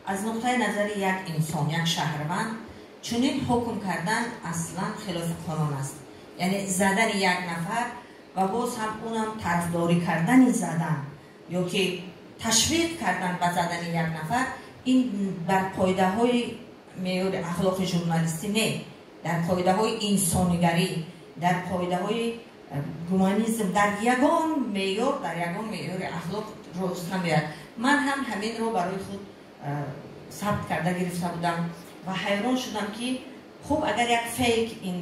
Аз нуқтаи назари як инсон, як шаҳрванд, чунин ҳукм кардан аслан хилофи қонун аст. Яъне задани як нафар ва боз ҳам унам тарафдорӣ кардани задан ё ки ташвиқ кардан ба задани як нафар, ин бар қоидаҳои меъёри ахлоқи журналистӣ не, дар қоидаҳои инсонигарӣ, дар қоидаҳои гуманизм, дар ягон меъёр, дар ягон меъёри ахлоқ рост намеояд. Ман ҳам ҳаминро барои худ сабт карда гирифта будам ва ҳайрон шудам, ки хуб, агар як фейк ин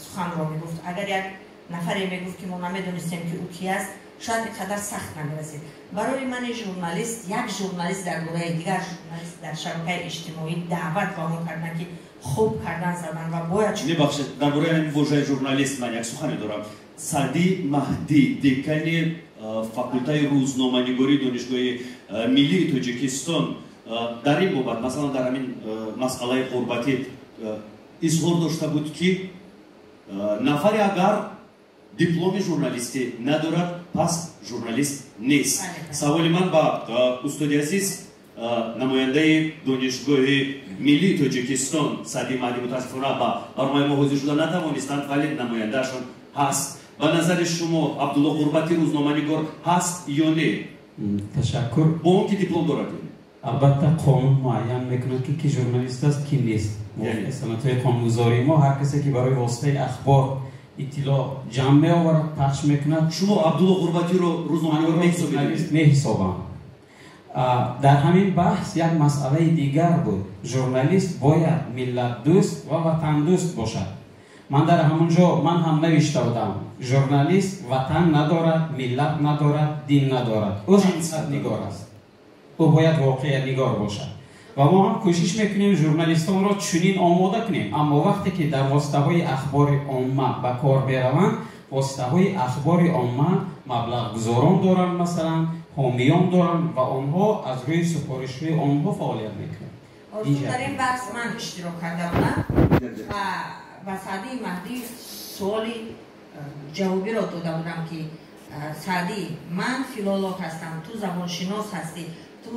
суханро мегуфт, агар як нафаре мегуфт, ки мо намедонистем, ки ӯ ки аст, шояд ин қадар сахт намерасид. Барои мани журналист, як журналист дар бораи дигар журналист дар шабакаи иҷтимоӣ даъват ба он кардан, ки хуб кардан задан ва бояд Мебахшед, дар бораи ҳамин вожаи журналист ман як сухане дорам. Саъдӣ Маҳдӣ, декани факултаи рӯзноманигории Донишгоҳи миллии Тоҷикистон, дар ин бобат, масалан, дар ҳамин масъалаи ғурбатӣ изҳор дошта буд, ки нафаре агар дипломи журналистӣ надорад, пас журналист нест. Саволи ман ба устоди азиз, намояндаи Донишгоҳи миллии Тоҷикистон Саъди Маҳдӣ, мутаассифона, ба барномаи мо ҳозир шуда натавонистанд, вале намояндаашон ҳаст. Ба назари шумо, Абдулло Ғурбатӣ рӯзноманигор ҳаст ё не? Ташаккур. Бо он ки диплом дорад? Албатта, қонун муайян мекунад, ки ки журналист аст, ки нест. Мувофиқи санадҳои қонунгузории мо, ҳар касе ки барои воситаи ахбор иттилоъ ҷамъ меоварад, пахш мекунад. Шумо Абдулло Ғурбатиро рӯзноманигор меҳисобед? Меҳисобам. Дар ҳамин баҳс як масъалаи дигар буд: журналист бояд миллатдӯст ва ватандӯст бошад. Ман дар ҳамон ҷо ман ҳам навишта будам: журналист ватан надорад, миллат надорад, дин надорад, ӯ ҳақиқатнигор аст, ӯ бояд воқеанигор бошад. Ва мо ҳам кӯшиш мекунем журналистонро чунин омода кунем. Аммо вақте ки дар воситаҳои ахбори омма ба кор мераванд, воситаҳои ахбори омма маблағгузорон доранд, масалан, ҳомиён доранд ва онҳо аз рӯи супоришҳои онҳо фаъолият мекунанд. Дар ин баҳс ман иштирок карда будам ва ба Саъдии Маҳдӣ суоли ҷавобиро дода будам, ки Саъдӣ, ман филолог ҳастам, ту забоншинос ҳастӣ, ту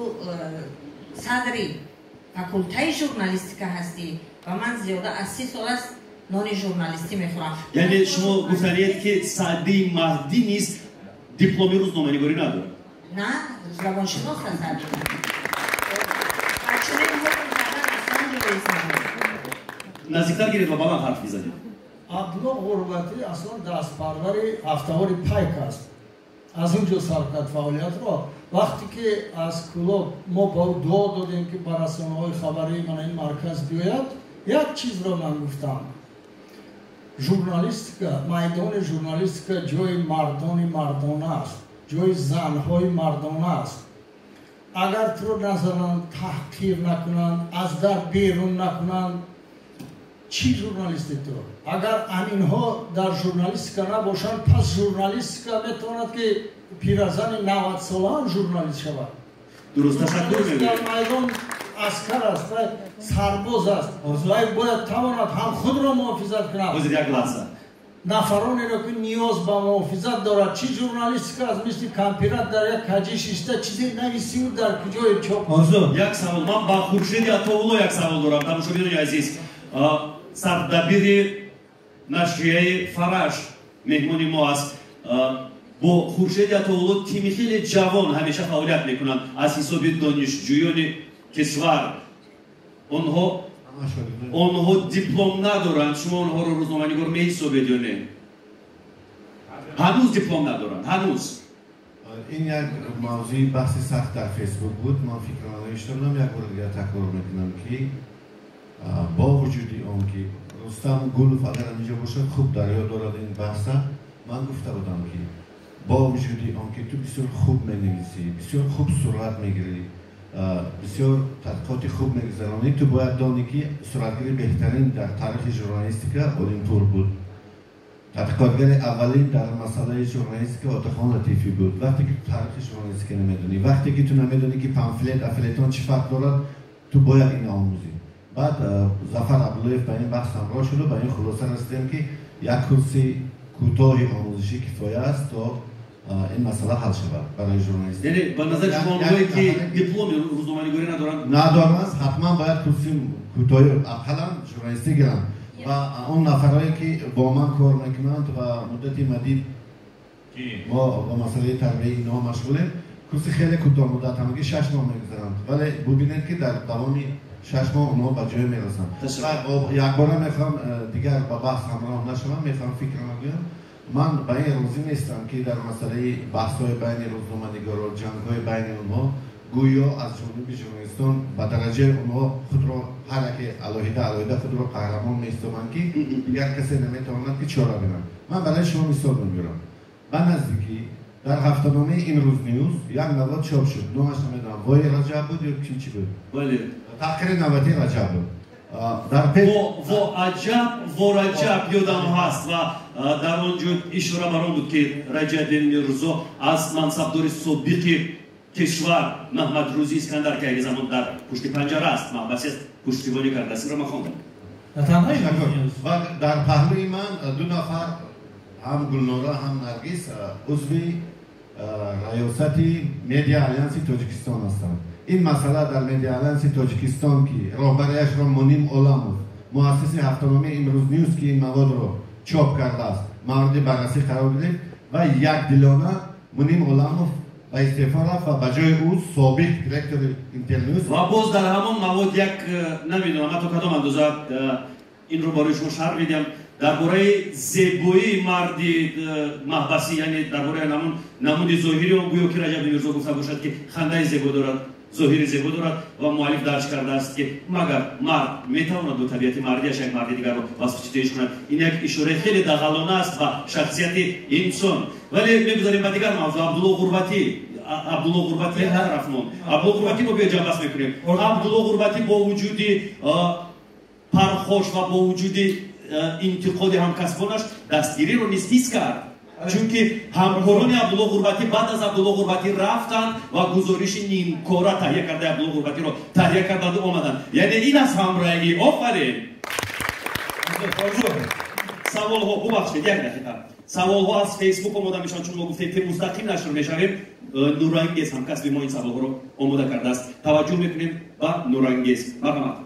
садри факултаи журналистика ҳастӣ ва ман зиёда аз 30 сол аст нони журналистӣ мехӯрам. Яъне шумо гуфтаниед, ки Саъдии Маҳдӣ низ дипломи рӯзноманигорӣ надорад? На, забоншинос аст Саъдӣ. Ва чунин ҳукм кардан аслан ҷоиз набуд. Наздиктар гиред ва баланд ҳарф мезанед. Абдулло Ғурбатӣ аслан дастпарвари ҳафтавори «Пайк» аст. Аз ин ҷо сар кард фаъолиятро. Вақте ки аз Кӯлоб мо ба ӯ дуо додем, ки ба расонаҳои хабарии мана ин марказ биёяд, як чизро ман гуфтам: журналистика, майдони журналистика ҷои мардони мардона аст, ҷои занҳои мардона аст. Агар туро назананд, таҳқир накунанд, аз дар берун накунанд, чӣ журналисти ту? Агар аминҳо дар журналистика набошанд, пас журналистика метавонад, ки пиразани 90-солаам журналист шавад. Дуруст, ташаккур. Дар майдон аскар аст, сарбоз аст, вай бояд тавонад ҳам худро муҳофизат кунад, Ҳозир, як лаҳза. нафаронеро, ки ниёз ба муҳофизат дорад. Чӣ журналистика аст, мисли кампират дар як каҷӣ шишта чизе нависию дар куҷое чоп? Орзу. Як савол ман ба Хуршеди Атоулло, як савол дорам, тамошобинони азиз. Сардабири нашрияи «Фараш» меҳмони мо аст. Бо Хуршеди Атоулло тими хеле ҷавон ҳамеша фаъолият мекунанд аз ҳисоби донишҷӯёни кишвар. Онҳо диплом надоранд. Шумо онҳоро рӯзноманигор меҳисобед ё не? Ҳанӯз диплом надоранд, ҳанӯз. Ин як мавзӯи баҳси сахт дар Фейсбук буд. Ман фикрама навишта будам, як бори дигар такрор мекунам, ки бо вуҷуди он ки Рустам Гулов агар инҷо бошад, хуб дар ёд дорад ин баҳса, ман гуфта будам, ки бо вуҷуди он ки ту бисёр хуб менависӣ, бисёр хуб сурат мегирӣ, бисёр тадқиқоти хуб мегузаронӣ, ту бояд донӣ, ки суратгири беҳтарин дар таърихи журналистика Олимпур буд, тадқиқотгари аввалин дар масъалаи журналистика Отахон Латифӣ буд. Вақте ки ту таърихи журналистика намедонӣ, вақте ки ту намедонӣ, ки памфлет а фелетон чӣ фарқ дорад, ту бояд ин омӯзӣ. Баъд Зафар Абдуллоев ба ин баҳс ҳамроҳ шуду ба ин хулоса расидем, ки як курси кӯтоҳи омӯзишӣ кифоя аст то ин масъала ҳал шавад барои журналист. Яъне ба назари шумо онҳое ки дипломи рӯзноманигорӣ надоранд, надоранд, ҳатман бояд курси кӯтоҳи ақаллан журналистӣ гиранд ва он нафарое ки бо ман кор мекунанд ва муддати мадид мо ба масъалаи тарбияи инҳо машғулем, курси хеле кӯтоҳмуддат, ҳамагӣ 6 моҳ мегузаранд, вале бубинед ки дар давоми 6 моҳ онҳо ба ҷое мерасанд. Якбора мехоҳам дигар ба баҳс ҳамроҳ нашавам, мехоҳам фикрам гӯям. Ман ба ин розӣ нестам ки дар масъалаи баҳсҳои байни рӯзноманигорон, ҷангҳои байни онҳо гӯё аз ҷониби журналистон ба дараҷаи онҳо худро ҳар яке алоҳида алоҳида худро қаҳрамон меҳисобанд ки дигар касе наметавонад ки чора бинад. Ман барои шумо мисол мебирам. Ба наздикӣ дар ҳафтаномаи Имрӯз Ньюз як навод чоп шуд, номаш намедонам, Вои Раҷаб буд ё чи буд? Бале, таҳқири навбатии Раҷаб буд. Дар пеш во аҷаб, во Раҷаб ёдам ҳаст ва дар он ҷо ишора бар он буд ки Раҷабин Мирзо аз мансабдори собиқи кишвар Маҳмадрӯзи Искандар, ки айни замон дар пушти панҷара аст, маҳбаси аст, пуштибонӣ кардааст. Инро ман хондам. Ва дар паҳлӯи ман ду нафар, ҳам Гулнора, ҳам Наргиз, узви раёсати Медиа Алянси Тоҷикистон ҳастанд. Ин масъала дар Медиа Алянси Тоҷикистон ки роҳбарияшро Муним Оламов, муассиси ҳафтаномаи Имрӯз Ньюз, ки ин маводро чоп кардааст, мавриди баррасӣ қарор гирифт ва якдилона Муним Оламов ба истеъфо рафт ва ба ҷои ӯ собиқ директори Интерньюз. Ва боз дар ҳамон мавод як, намедонам ҳатто кадом андоза инро барои шумо шарҳ медиҳам, дар бораи зебоии марди маҳбасӣ, яъне дар бораи намуди зоҳири он, гӯё ки Раҷаб Мирзо гуфта бошад ки хандаи зебо дорад, зоҳири зебо дорад ва муаллиф дарҷ кардааст ки магар мард метавонад бо табиати мардиаш як марди дигарро васфу ситоиш кунад. Ин як ишораи хеле дағалона аст ба шахсияти инсон. Вале мегузарем ба дигар мавзӯъ. Абдулло Ғурбатӣ, Абдулло Ғурбатӣ тарафмон. Абдулло Ғурбатӣ мо биё ҷамъбаст мекунем. Абдулло Ғурбатӣ бо вуҷуди пархош ва бо вуҷуди интиқоди ҳамкасбонаш дастгириро низ ҳис кард, чунки ҳамкорони Абдулло Ғурбатӣ баъд аз Абдулло Ғурбатӣ рафтанд ва гузориши нимкора таҳия кардаи Абдулло Ғурбатиро таҳия карданду омаданд. Яъне ин аст ҳамроҳӣ. Офарин. Саволҳо, бубахшед, як дақиқа. Саволҳо аз Фейсбук омода мешаванд, чун мо гуфтем ки мустақим нашр мешавем. Нурангез ҳамкасби мо ин саволҳоро омода кардааст. Таваҷҷӯҳ мекунем ба Нурангез. Марҳамат.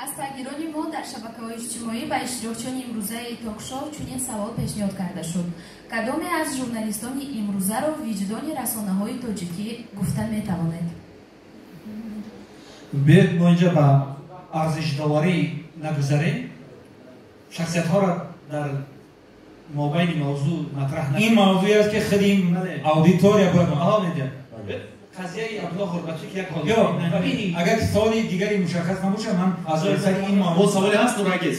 Аз пайгирони мо дар шабакаҳои иҷтимоӣ ба иштирокчиёни имрӯзаи ток-шоу чунин савол пешниҳод карда шуд: кадоме аз журналистони имрӯзаро виҷдони расонаҳои тоҷикӣ гуфта метавонед? Биёед мо инҷа ба арзишдоварӣ нагузарем, шахсиятҳоро дар мобайни мавзӯъ матраҳ накунем. Ин мавзӯе аст ки худи аудитория бояд баҳо медиҳад. Қазияи Абдулло Ғурбатӣ ки як ҳодисаи агар саволи дигари мушаххас набошад, ман сари ин мавзӯъ. Боз саволе ҳаст, Нурангез?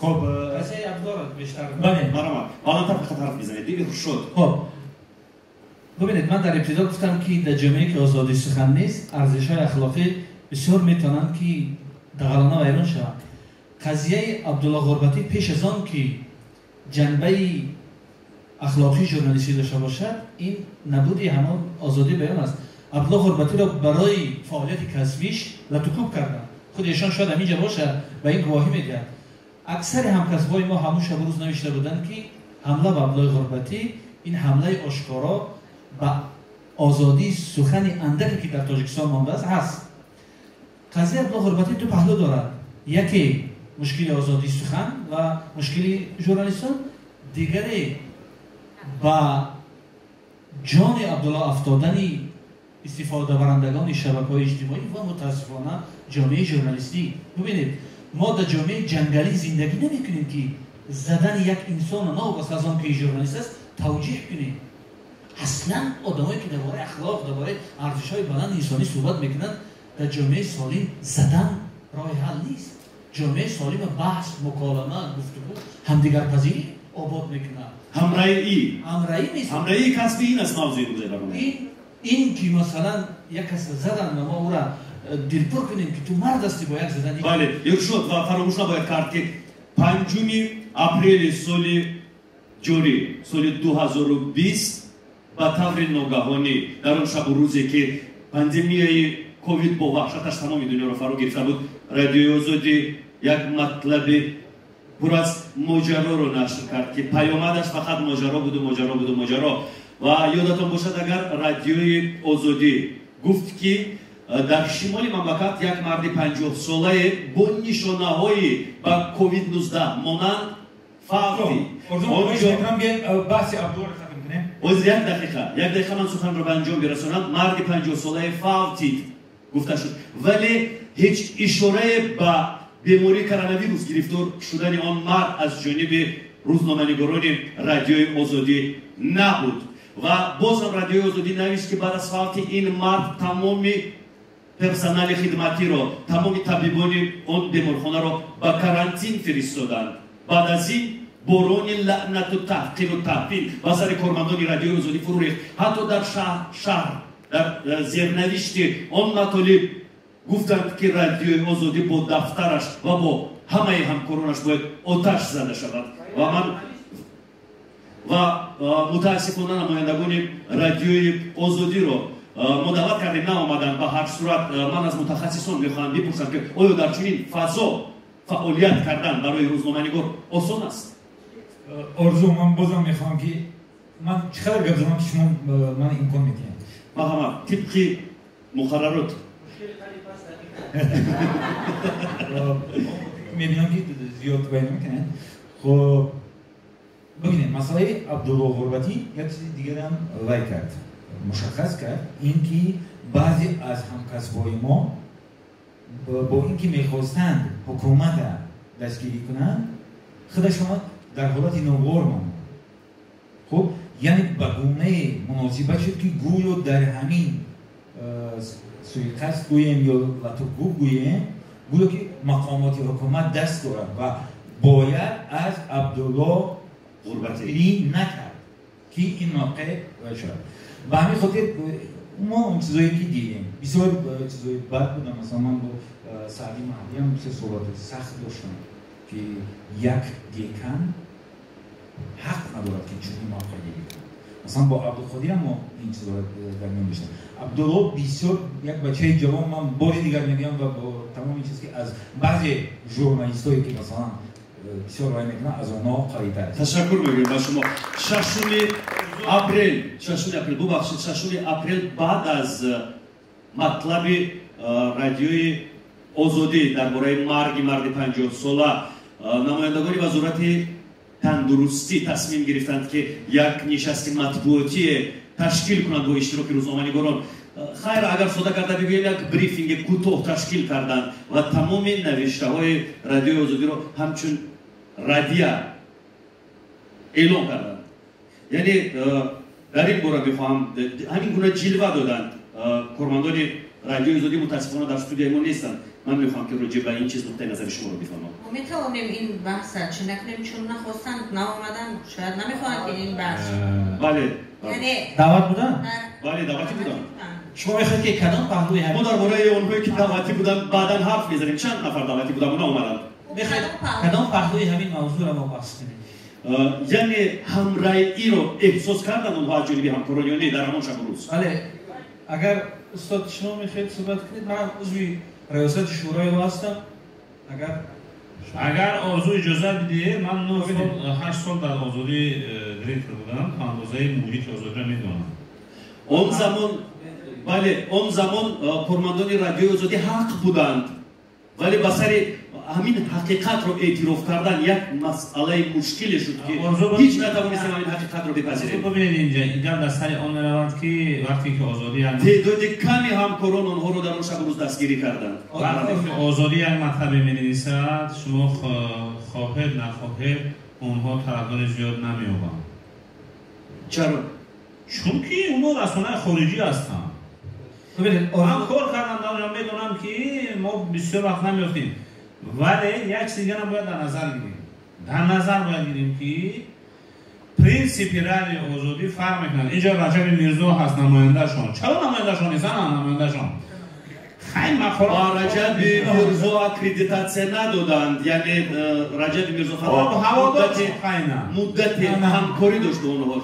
Хоб, қазияи Абдуллоро бештар. Бале, марҳамат. Баландтар фақат ҳарф мезанед. Шуд. Хоб, бубинед, ман дар ибтидо гуфтам ки дар ҷомеае ки озодии сухан нест, арзишҳои ахлоқӣ бисёр метавонанд ки дағалона вайрон шаванд. Қазияи Абдулло Ғурбатӣ пеш аз он ки ҷанбаи ахлоқии журналистӣ дошта бошад, ин набуди ҳамон озодии баён аст. Абдулло Ғурбатиро барои фаъолияти касбиш латукӯб карданд. Худи эшон шояд ҳаминҷа бошад ба ин гувоҳӣ медиҳад. Аксари ҳамкасбҳои мо ҳамун шабу рӯз навишта буданд ки ҳамла ба Абдуллои Ғурбатӣ ин ҳамлаи ошкоро ба озодии сухани андаке ки дар Тоҷикистон мондааст ҳаст. Қазияи Абдулло Ғурбатӣ ду паҳлӯ дорад. Яке мушкили озодии сухан ва мушкили журналистон, дигаре ба ҷони Абдулло афтодани истифодабарандагони шабакаҳои иҷтимоӣ ва мутаассифона ҷомеаи журналистӣ. Бубинед, мо дар ҷомеаи ҷангалӣ зиндагӣ намекунем ки задани як инсонро новобаста аз он ки журналист аст тавҷеҳ кунем. Аслан одамое ки дар бораи ахлоқ, дар бораи арзишҳои баланди инсонӣ суҳбат мекунанд, дар ҷомеаи солим задан роҳи ҳал нест. Ҷомеаи солима баҳс, муколама, гуфтугӯ, ҳамдигарпазирӣ обод мекунад. Ҳамраӣ. Ҳамраӣ нест. Ҳамраии касби ин аст мавзӯи рӯзаи барнома. Ин ки масалан як кас задан ва мо ӯра дилпур кунем ки ту мард ҳастӣ бо як задани. Бале, Иршод, ва фаромӯш набояд кард ки 5 апрели соли ҷорӣ, соли 2020 ба таври ногаҳонӣ дар он шабу рӯзе ки пандемияи ковид бо ваҳшаташ тамоми дунёро фаро гирифта буд, Радиои Озодӣ як матлаби пур аз моҷароро нашр кард, ки паёмадаш фақат моҷаро буду моҷаро буду моҷаро. Ва ёдатон бошад, агар Радиои Озодӣ гуфт, ки дар шимоли мамлакат як марди 50-солае бо нишонаҳои ба ковид-19 монанд фавтид. Оз як дақиқа, як дақиқа ман суханро ба анҷом бирасонам. Марди 50-солае фавтид гуфта шуд, вале ҳеҷ ишорае ба бемории коронавирус гирифтор шудани он мард аз ҷониби рӯзноманигорони Радиои Озодӣ набуд. Ва бозам Радиои Озодӣ навишт, ки баъд аз фавти ин мард тамоми персонали хидматиро, тамоми табибони он беморхонаро ба карантин фиристоданд. Баъд аз ин борони лаънату таҳқиру таҳқир ба сари кормандони Радиои Озодӣ фурӯ рехт. Ҳатто дар шаҳр дар зернавишти он матолиб гуфтанд, ки Радиои Озодӣ бо дафтараш ва бо ҳамаи ҳамкоронаш бояд оташ зада шавад. Ва ман ва мутаассифона намояндагони Радиои Озодиро мо даъват кардем, наомаданд. Ба ҳар сурат ман аз мутахассисон мехоҳам бипурсам, ки оё дар чунин фазо фаъолият кардан барои рӯзноманигор осон аст? Орзу, ман бозам мехоҳам, ки ман чӣ қадар гап занам, ки шумо ман имкон медиҳед? Марҳамат, тибқи муқаррарот. Мебинам, ки зиёд вай намекунед. Хоб, бибинед, масъалаи Абдулло Ғурбатӣ як чизи дигарам вай кард, мушаххас кард, ин ки баъзе аз ҳамкасбҳои мо бо ин ки мехостанд ҳукумата дастгирӣ кунанд, худашон дар ҳолати ногувор монданд. Хуб, яъне ба гунае муносибат шуд, ки гӯё дар ҳамин суиқасд гӯем ё латукӯб гӯем, гӯё ки мақомоти ҳукумат даст дорад ва бояд аз Абдулло Ғурбатӣ накард, ки ин мавқеъ шавад. Ба ҳамин хотир мо он чизое ки дидем, бисёр чизои бад буданд. Масалан, ман бо Саъди Маҳдиам бисёр суҳбати сахт доштам, ки як декан ҳақ надорад, ки чунин мавқеъгирӣ кунад. Масалан, бо Абдуқодирам мо ин чизоро дар миён доштем. Абдулло бисёр як бачаи ҷавон, ман бори дигар мегӯям, ва бо тамоми чиз, ки аз баъзе журналистое, ки масалан бисёр вай мекунанд, аз онҳо қавитар аст. Ташаккур мегӯем ба шумо. 6 апрел, 6 апрел, бубахшед, 6 апрел баъд аз матлаби Радиои Озодӣ дар бораи марги марди 50-сола намояндагони Вазорати тандурустӣ тасмим гирифтанд, ки як нишасти матбуотие ташкил кунанд бо иштироки рӯзноманигорон. Хайр, агар сода карда бигӯем, як брифинги кӯтоҳ ташкил карданд ва тамоми навиштаҳои Радиои Озодиро ҳамчун радия эълон карданд. Яъне дар ин бора мехоҳам, ҳамин гуна ҷилва доданд. Кормандони Радиои Озодӣ мутаассифона дар студияи мо нестанд. Ман мехоҳам, ки роҷеъ ба ин чиз нуқтаи назари шуморо бифаҳмам. Мо метавонем ин баҳса чӣ накунем, чун нахостанд, наомаданд, шояд намехоҳанд, ки ин баҳс. Бале. Яъне даъват буданд? Бале, даъватӣ буданд. Шумо мехоҳед, ки кадом паҳлӯи мо дар бораи онҳое, ки даъватӣ буданд, баъдан ҳарф мезанем. Чанд нафар даъватӣ буданд, онҳо омаданд. Мехоҳед кадом паҳлӯи ҳамин мавзӯъро мо баҳс кунем? Яъне ҳамраиро эҳсос карданд онҳо аз ҷониби ҳамкорон ё не дар ҳамон шабу рӯз? Бале, агар устод шумо мехоҳед суҳбат кунед, ман узви раёсати шӯрои мо ҳастам. Агар Орзу иҷозат бидиҳед, ман 8 сол дар Озодӣ директор будам, то андозаи муҳити Озодиро медонам. Он замон, бале, он замон кормандони Радиои Озодӣ ҳақ буданд, вале ба сари ҳамин ҳақиқатро эътироф кардан як масъалаи мушкиле шуд, ки ҳеҷ натавонистем ҳамин ҳақиқатро бипазирем. Бибинед, инҷа ин гап дар сари он меравад, ки вақте ки Озодӣ теъдоди ками ҳамкорон онҳоро дар он шабу рӯз дастгирӣ карданд. Вақте ки Озодӣ як матлабе менависад, шумо хоҳед нахоҳед, онҳо тарафдори зиёд намеёбанд. Чаро? Чунки онҳо расонаи хориҷӣ ҳастанд. Ман кор кардам дар онҷо, медонам, ки мо бисёр вақт намеёфтем. Вале як чиз дигарам бояд дар назар гирем. Дар назар бояд гирем, ки принсипи Радиои Озодӣ фарқ мекунад. Инҷо Раҷаби Мирзо ҳаст, намояндашон. Чаро намояндашон нестанд? Намояндашон Раҷаби Мирзо аккредитатсия надоданд, яъне Раҷаби Мирзо муддати ҳамкорӣ дошт бо онҳо.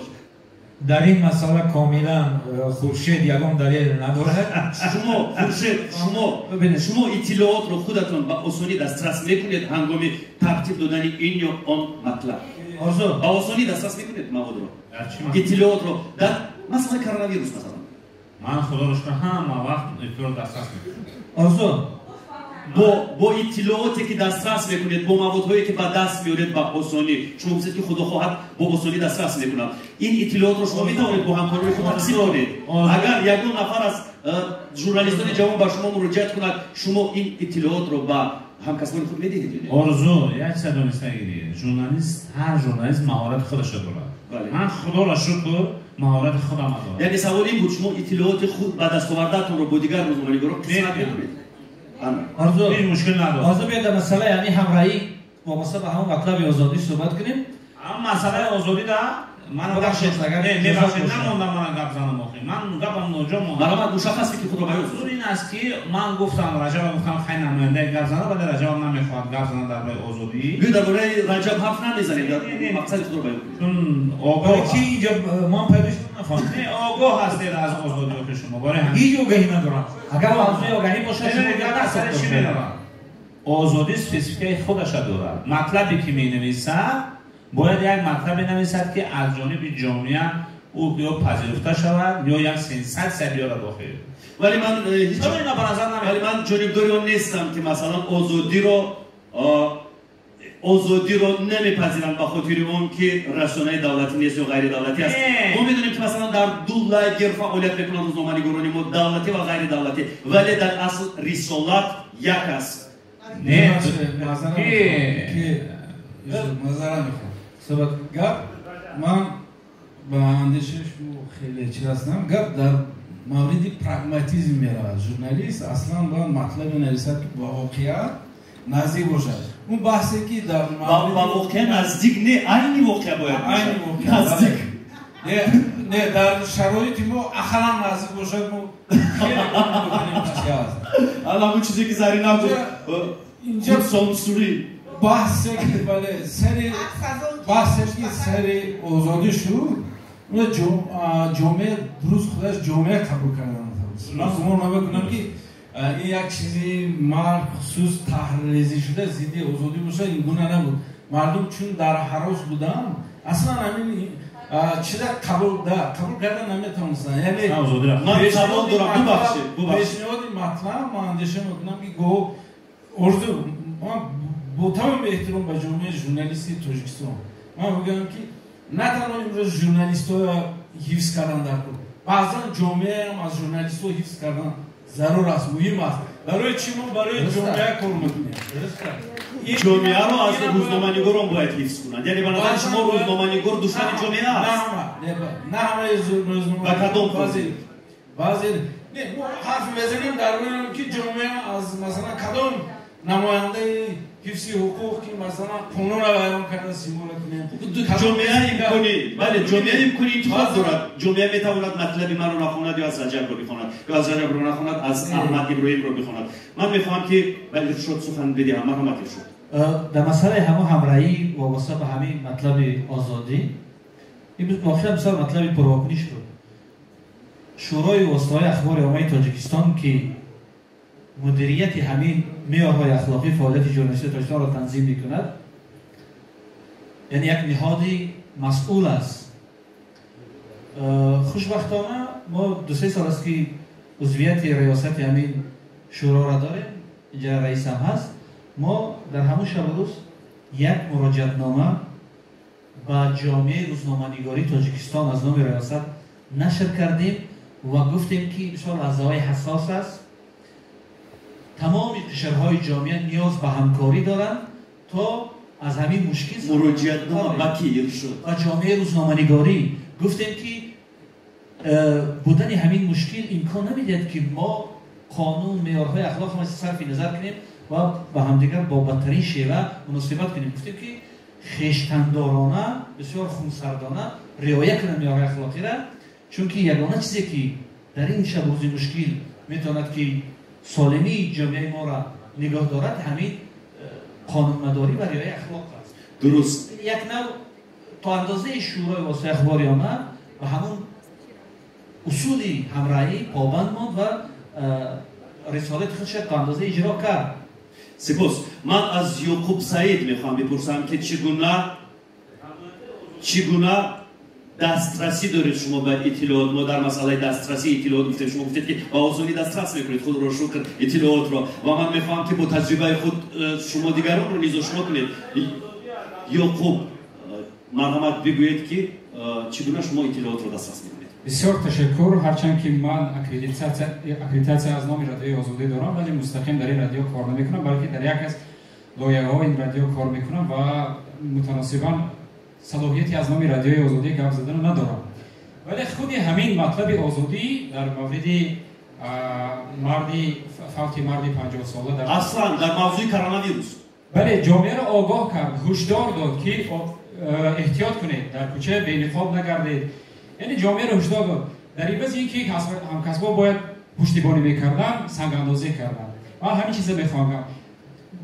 Дар ин масъала комилан Хуршед ягон далел надорад. Шумо Хуршед, шумо иттилоотро худатон ба осонӣ дастрас мекунед ҳангоми тартиб додани ин ё он матлаб? Ба осонӣ дастрас мекунед маводро, иттилоотро дар масъалаи коронавирус масалан? Ман худоро шукр ҳама вақт иттилоот дастрас мекунам. Орзу, бо иттилооте ки дастрас мекунед, бо маводҳое ки ба даст меоред ба осонӣ, шумо гуфтед ки худо хоҳад бо осонӣ дастрас мекунам, ин иттилоотро шумо метавонед бо ҳамкорони худ тақсим кунед? Агар ягон нафар аз журналистони ҷавон ба шумо муроҷиат кунад, шумо ин иттилоотро ба ҳамкасбони худ медиҳед ё не? Орзу, як чиза дониста гиред, журналист, ҳар журналист маҳорати худашро дорад. Ман худоро шукр маҳорати худам дорам. Яъне савол ин буд, шумо иттилооти худ ба даст овардаатонро бо дигар рӯзноманигорон қисмат мекунед? Орзу, ҳеҷ мушкил надорад. Орзу, биёед дар масъалаи ҳамин ҳамроҳӣ вобаста ба ҳамон матлаби озодӣ суҳбат кунем. Ҳамон масъалаи озодӣ да ман бубахшед, агар мебахшед, намондам ман гап занам охир. Ман гапам ноҷо монд. Марҳамат, мушаххас фикри худро баён кунед. Ин аст ки ман гуфтам, Раҷаб гуфтам, хай намояндаи гап занад, вале Раҷаб намехоҳад гап занад дар бораи озодӣ. Биё дар бораи Раҷаб ҳарф намезанем, дар мақсади худро баён кунед. Чун огоҳ чи инҷо ман пайдо шудам нафаҳмидам. Не, огоҳ ҳастед аз озодӣ охир шумо. Барои ҳамин ҳеҷ огаҳӣ надорам. Агар мавзӯи огаҳӣ бошад, шумо гап сари чӣ меравад? Озодӣ спецификаи худашро дорад. Матлабе ки менависад бояд як матлабе нависад ки аз ҷониби ҷомеа ӯ ё пазируфта шавад ё як сенсатсия биёрад охир. Вале ман ҳеҷ чаро ина ба назар намеояд? Вале ман ҷонибдори он нестам ки масалан озодиро намепазирам ба хотири он ки расонаи давлатӣ нест ё ғайридавлатӣ аст. Мо медонем ки масалан дар ду лагер фаъолият мекунанд рӯзноманигорони мо, давлатӣ ва ғайридавлатӣ, вале дар асл рисолат як аст. Не, мазара мехоҳам суҳбат. Гап ман ба андешаи шумо хеле чиз ҳастам. Гап дар мавриди прагматизм меравад. Журналист аслан бояд матлабе нависад ки ба воқеат наздик бошад. Он баҳсе ки дар ба воқеа наздик не, айни воқеа бояд айни воқеа наздик. Не, дар шароити мо ақаллан наздик бошад, мо хеле мекунем чи аст. Ала ҳамон чизе ки Зарина гуфт, инҷо сансурӣ баҳсе ки бале сари баҳсе ки сари озодӣ шуд, ҷомеа дуруст худаш ҷомеа қабул кардан. Ман гумон намекунам ки ин як чизи махсус таҳриррезӣ шуда зидди озодӣ бошад, ин гуна набуд. Мардум чун дар ҳарос буданд, аслан ҳамин чиза қабул кардан наметавонистанд. Яъне ман савол дорам, бубахшед, пешниҳоди матлаб ман андеша мекунам ки гоҳ орзу ман бо тамоми эҳтиром ба ҷомеаи журналистии Тоҷикистон ман мегӯям ки на танҳо имрӯз журналистҳоро ҳифз кардан дар кор, баъзан ҷомеаам аз журналистҳо ҳифз кардан зарур аст, муҳим аст. Барои чӣ мо барои ҷомеа кор мекунем? Ҷомеаро аз рӯзноманигорон бояд ҳифз кунанд. Яъне ба назари шумо рӯзноманигор душмани ҷомеа аст? На ҳамаи рӯзноманигор. Ба кадом баъзе не, мо ҳарф мезанем дар бораи он ки ҷомеа аз масалан кадом намояндаи ҳифзи ҳуқуқ ки масалан қонунро вайрон карда симола кунем. Ҷомеа имкони бале, ҷомеа имкони интихоб дорад. Ҷомеа метавонад матлаби маро нахонад ё аз Раҷабро бихонад, ё аз Раҷабро нахонад, аз Аҳмад Иброҳимро бихонад. Ман мехоҳам ки ба Иршод сухан бидиҳам. Марҳамат Иршод. Дар масъалаи ҳамон ҳамроҳӣ вобаста ба ҳамин матлаби озодӣ, ин воқеан бисёр матлаби пурвокуниш буд. Шӯрои воситаҳои ахбори оммаи Тоҷикистон ки мудирияти ҳамин меъёрҳои ахлоқӣ фаъолияти журналистии Тоҷикистонро танзим мекунад, яъне як ниҳоди масъул аст. Хушбахтона мо 2-3 сол аст ки узвияти риёсати ҳамин шӯроро дорем, инҷа раисам ҳаст. Мо дар ҳамон шабу рӯз як муроҷиатнома ба ҷомеаи рӯзноманигории Тоҷикистон аз номи риёсат нашр кардем ва гуфтем ки бисёр лаҳзаҳои ҳассос аст, тамоми қишрҳои ҷомеа ниёз ба ҳамкорӣ доранд то аз ҳамин мушкил. Муроҷиатнома ба кӣ Иршод? Ба ҷомеаи рӯзноманигорӣ. Гуфтем ки будани ҳамин мушкил имкон намедиҳад ки мо қонун, меъёрҳои ахлоқро сарфи назар кунем ва ба ҳамдигар бо бадтарин шева муносибат кунем. Гуфтем ки хештандорона, бисёр хунсардона риоя кунанд меъёрҳои ахлоқиро, чунки ягона чизе ки дар ин шабрӯзи мушкил метавонад ки солимии ҷомеаи моро нигоҳ дорад, ҳамин қонунмадорӣ ва риояи ахлоқ аст. Дуруст. Як нав то андозаи шӯрои воситаи ахбори омма ба ҳамон усули ҳамраҳӣ побанд монд ва рисолати худша то андоза иҷро кард. Сипос. Ман аз Ёқуб Саид мехоҳам бипурсам, ки чӣ гуна дастрасӣ доред шумо ба иттилоот? Мо дар масъалаи дастрасии иттилоот гуфтем, шумо гуфтед, ки ба осонӣ дастрас мекунед, худро шукр, иттилоотро, ва ман мехоҳам, ки бо таҷрибаи худ шумо дигаронро низ ошно кунед. Ёқуб, марҳамат, бигӯед, ки чӣ гуна шумо иттилоотро дастрас мекунед. Бисёр ташаккур. Ҳарчанд ки ман аккредитатсия аз номи Радиои Озодӣ дорам, вале мустақим дар ин радио кор намекунам, балки дар як аз лоиҳаҳои ин радио кор мекунам ва мутаносибан салоҳияти аз номи Радиои Озодӣ гап заданро надорам. Вале худи ҳамин матлаби Озодӣ дар мавриди марди фавти марди 50-сола дар аслан дар мавзӯи коронавирус, бале, ҷомеаро огоҳ кард, ҳушдор дод, ки эҳтиёт кунед, дар кӯча бениқоб нагардед. Яъне ҷомеаро ҳушдор дод. Дар ивази ин ки ҳамкасбо бояд пуштибонӣ мекарданд, сангандозӣ карданд. Ман ҳамин чиза мехоҳам.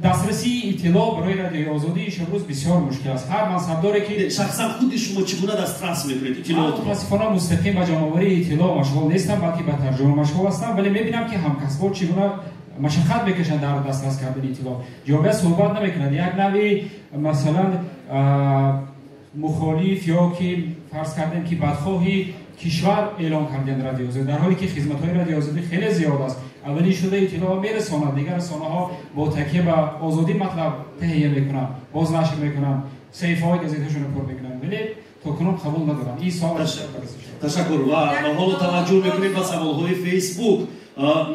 Дастрасии иттилоъ барои Радиои Озодӣ имрӯз бисёр мушкил аст. Ҳар мансабдоре ки шахсан худи шумо чӣ гуна дастрас мекунед иттилоотро? Мутаассифона, мустақим ба ҷамъоварии иттилоъ машғул нестам, балки ба тарҷума машғул ҳастам, вале мебинам, ки ҳамкасбо чӣ гуна машаққат мекашанд дар дастрас кардани иттилоъ. Ҷомеа суҳбат намекунад. Як навъи, масалан, мухолиф ё ки фарз кардем, ки бадхоҳи кишвар эълон кардем Радиои Озодӣ, дар ҳоле ки хизматҳои Радиои Озодӣ хеле зиёд аст. Аввалин шуда иттилоъ мерасонад, дигар расонаҳо бо такя ба Озодӣ матлаб таҳия мекунанд, боз нашр мекунанд, саҳифаҳои газетаҳошонро пур мекунанд, вале то кунун қабул надоранд. Ин савол. Ташаккур. Ва ҳоло таваҷҷӯҳ мекунем ба саволҳои Фейсбук.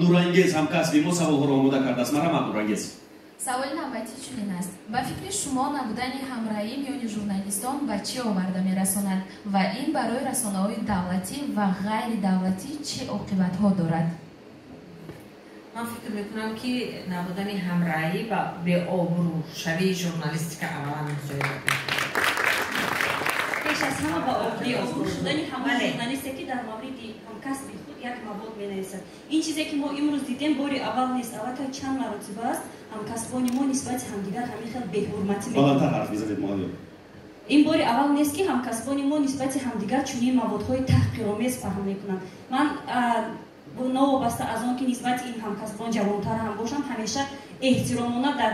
Нурангез, ҳамкасби мо, саволҳоро омода кардааст. Марҳамат, Нурангез. Саволи навбатӣ чунин аст: ба фикри шумо, набудани ҳамраҳӣ миёни журналистон ба чӣ оварда мерасонад ва ин барои расонаҳои давлатӣ ва ғайридавлатӣ чӣ оқибатҳо дорад? Ман фикр мекунам, ки набудани ҳамраҳӣ ба беобрӯшавии журналистика аввалан мусоидат мекунад. Пеш аз ҳама ба беобрӯ шудани ҳамон журналисте, ки дар мавриди ҳамкасби худ як мавод менависад. Ин чизе, ки мо имрӯз дидем, бори аввал нест, аллакай чанд маротиба аст, ҳамкасбони мо нисбати ҳамдигар ҳамин хел беҳурматӣ Баландтар ҳарф мезанед, муаллим. Ин бори аввал нест, ки ҳамкасбони мо нисбати ҳамдигар чунин маводҳои таҳқиромез паҳн мекунанд. Ман, новобаста аз он ки нисбати ин ҳамкасбон ҷавонтар ҳам бошам, ҳамеша эҳтиромона дар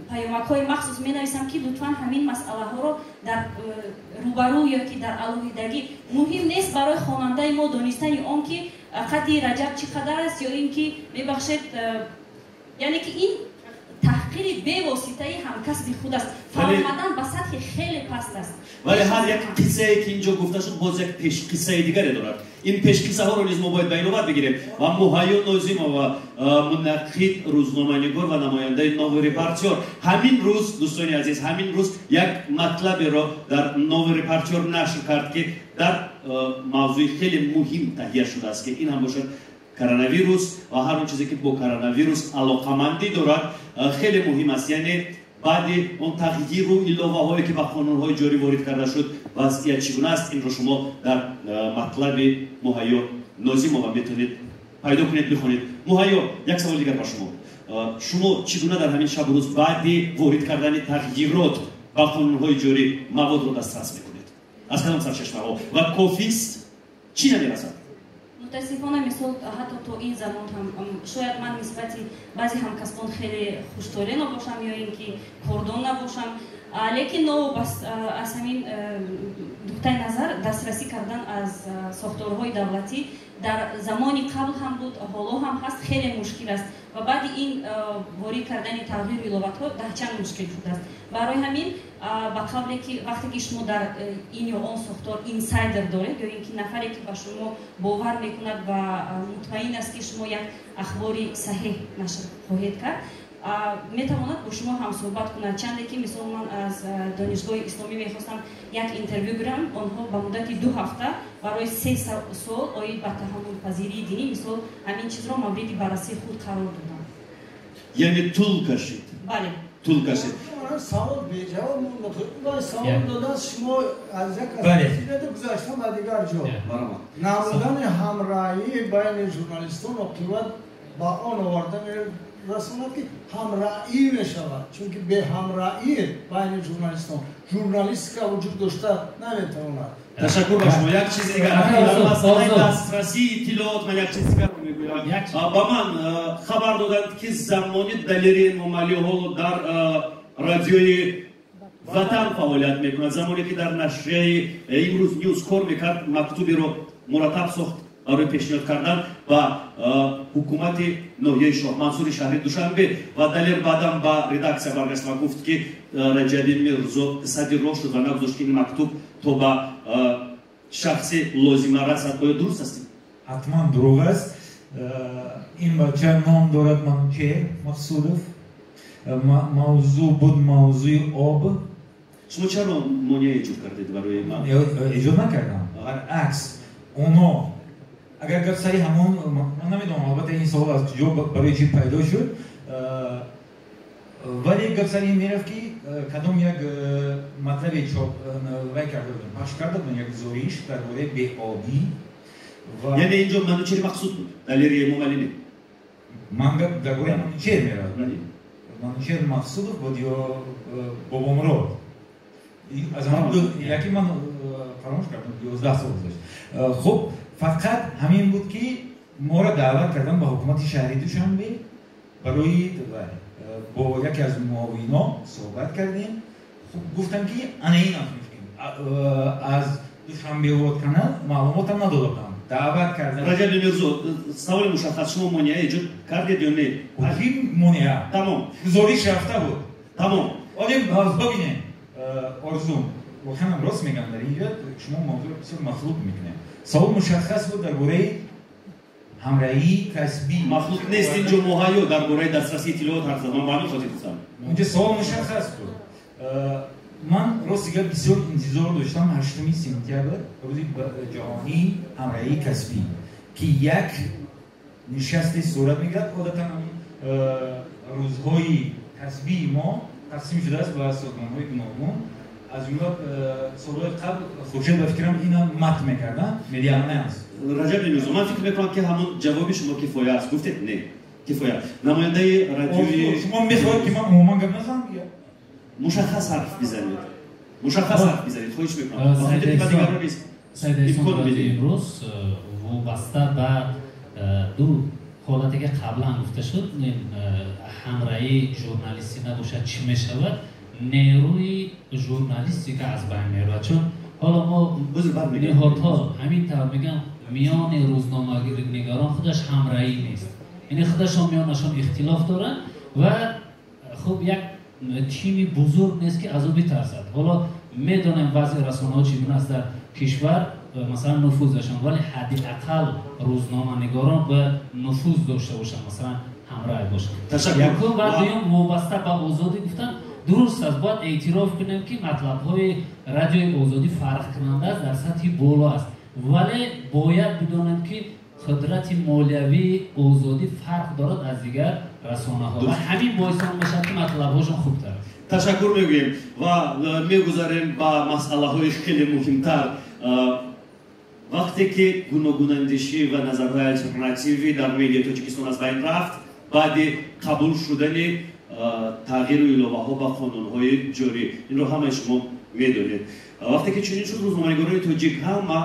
паёмакҳои махсус менависам, ки лутфан ҳамин масъалаҳоро дар рӯбарӯ ё ки дар алоҳидагӣ. Муҳим нест барои хонандаи мо донистани он, ки қадди Раҷаб чӣ қадар аст ё ин ки, мебахшед, яъне ки ин таҳқири бевоситаи ҳамкасби худ аст, фаромадан ба сатҳи хеле паст аст. Вале ҳар як қиссае, ки инҷо гуфта шуд, боз як пешқиссаи дигаре дорад. Ин пешқиссаҳоро низ мо бояд ба инобат бигирем. Ва Муҳайё Нозимова, мунаққид, рӯзноманигор ва намояндаи Новый репортёр, ҳамин рӯз, дӯстони азиз, ҳамин рӯз як матлаберо дар Новый репортёр нашр кард, ки дар мавзӯи хеле муҳим таҳия шудааст, ки ин ҳам бошад коронавирус ва ҳар он чизе, ки бо коронавирус алоқамандӣ дорад, хеле муҳим аст. Яъне баъди он тағйиру иловаҳое, ки ба қонунҳои ҷорӣ ворид карда шуд, вазъият чӣ гуна аст, инро шумо дар матлаби Муҳайё Нозимова метавонед пайдо кунед, бихонед. Муҳайё, як саволи дигар ба шумо. Шумо чӣ гуна дар ҳамин шабу рӯз баъди ворид кардани тағйирот ба қонунҳои ҷорӣ маводро дастрас мекунед, аз кадом сарчашмаҳо, ва кофист? Чӣ намерасад? Мутаассифона, мисол, ҳатто то ин замон ҳам шояд ман нисбати баъзе ҳамкасбон хеле хуштоле набошам ё ин ки кордон набошам, лекин новобаста аз ҳамин нуқтаи назар, дастрасӣ кардан аз сохторҳои давлатӣ дар замони қабл ҳам буд, ҳоло ҳам ҳаст, хеле мушкил аст ва баъди ин ворид кардани тағйиру иловатҳо даҳчанд мушкил шудааст. Барои ҳамин, ба қавле ки вақте ки шумо дар ин ё он сохтор инсайдер доред ё ин ки нафаре, ки ба шумо бовар мекунад ва мутмаин аст, ки шумо як ахбори саҳеҳ нашр хоҳед кард, метавонад бо шумо ҳамсӯҳбат кунад. Чанде ки, мисол, ман аз Донишгоҳи Исломӣ мехостам як интервю гирам, онҳо ба муддати 2 ҳафта барои се суол оид ба таҳаммулпазирии динӣ, мисол, ҳамин чизро мавриди баррасии худ қарор доданд. Яъне тӯл кашид? Бале. Тӯл кашид. Савол беҷавоб монд. Савол додааст, шумо аз як гузаштан ба дигар ҷо. Набудани ҳамраҳӣ байни журналистон оқибат ба он оварда расонад, ки ҳамраӣ мешавад, чунки беҳамраӣ байни журналистон журналистика вуҷуд дошта наметавонад. Ташаккур ба шумо. Як чизи дигар, дар масъалаи дастрасии иттилоот ман як чиз дигарро мегӯям. Ба ман хабар доданд, ки замони Далери Эмомалӣ ҳоло дар радиои Ватан фаъолият мекунад, замоне ки дар нашрияи Имрӯз Ньюз кор мекард, мактуберо мураттаб сохт барои пешниҳод кардан ба ҳукумати ноҳияи Шоҳмансури шаҳри Душанбе, ва Далер баъдан ба редаксия баргашт ва гуфт, ки Раҷабин Мирзо сади роҳ шуд ва нагузошт, ки ин мактуб то ба шахси лозима расад. Оё дуруст аст? Ҳатман дурӯғ аст. Ин бача ном дорад Манучеҳр Мақсудов. Мавзӯъ буд мавзӯи об. Шумо чаро монеа эҷод кардед барои ман? Эҷод накардам, баръакс, оно агар гап сари ҳамон, ман намедонам, албатта, ин савол аз куҷо, барои чӣ пайдо шуд, вале гап сари ин мерафт, ки кадом як матлабе чоп вай карда будем, пахш карда будем, як гузориш дар бораи беобӣ. Яъне инҷо Манучери Мақсуд буд, Далери Эмомалӣ не? Ман гап дар бораи Манучер меравад. Манучер Мақсудов буд ё Бобомурод, аз ҳамон яке ман фаромӯш кардам, 11 сол гузашт. Хуб, фақат ҳамин буд, ки моро даъват карданд ба ҳукумати шаҳри Душанбе, барои бо яке аз муовино суҳбат кардем. Хуб, гуфтам, ки ана ин аст мушкил, аз Душанбе Водоканал маълумотам надода будам, даъват кардам. Раҷаби Мирзо, саволи мушаххас: шумо монеа эҷод кардед ё не? Ки монеа? Тамом. Гузориш рафта буд. Тамом. Олим, бибинем, Орзу, воқеан рост мегам, дар инҷа шумо мавзӯъро бисёр махлут мекунем. Савол мушаххас буд дар бораи ҳамраҳии касбӣ. Махлут нест, инҷо муҳайё дар бораи дастрасии иттилоот ҳарф зад, ман ба ҳамин хотир гуфтам. Унҷа савол мушаххас буд. Ман рости гап бисёр интизор доштам 8 сентябр, рӯзи ҷаҳонии ҳамраҳии касбӣ, ки як нишасте сурат мегирад. Одатан рӯзҳои касбии мо тақсим шудааст ба созмонҳои гуногун, аз ҷумла солҳои қабл, Хуршед, ба фикрам, ина матн мекардам, Медиа Альянс. Раҷаб Мирзо, ман фикр мекунам, ки ҳамон ҷавоби шумо кифоя аст. Гуфтед не, кифоя. Намояндаи радиои Шумо мехоҳед, ки ман умуман гап назанам? Мушаххас ҳарф бизанед, мушаххас ҳарф бизанед, хоҳиш мекунам. Сайд имрӯз вобаста ба ду ҳолате, ки қаблан гуфта шуд, ҳамраҳии журналистӣ набошад, чӣ мешавад? Нерӯи журналистика аз байн меравад, чун ҳоло мо ниҳодҳо ҳамин тавр мегӯям, миёни рӯзноманигарон худаш ҳамраҳӣ нест, яъне худашон миёнашон ихтилоф доранд ва хуб, як тими бузург нест, ки аз ӯ битарсад. Ҳоло медонем вазъи расонаҳо чӣ гуна аст дар кишвар, масалан нуфузашон, вале ҳадди ақал рӯзноманигорон бояд нуфуз дошта бошанд, масалан ҳамраҳ бошанд. Якум. Ва дуюм, вобаста ба Озодӣ гуфтан, дуруст аст, бояд эътироф кунем, ки матлабҳои Радиои Озодӣ фарқкунанда аст, дар сатҳи боло аст, вале бояд бидонем, ки қудрати молиявии Озодӣ фарқ дорад аз дигар расонаҳо ва ҳамин боиси он мешавад, ки матлабҳошон хубтар аст. Ташаккур мегӯем ва мегузарем ба масъалаҳои хеле муҳимтар. Вақте ки гуногунандешӣ ва назарҳои алтернативӣ дар медиаи Тоҷикистон аз байн рафт баъди қабул шудани тағйиру иловаҳо ба қонунҳои ҷорӣ, инро ҳамаи шумо медонед, вақте ки чунин шуд, рӯзноманигорони тоҷик ҳама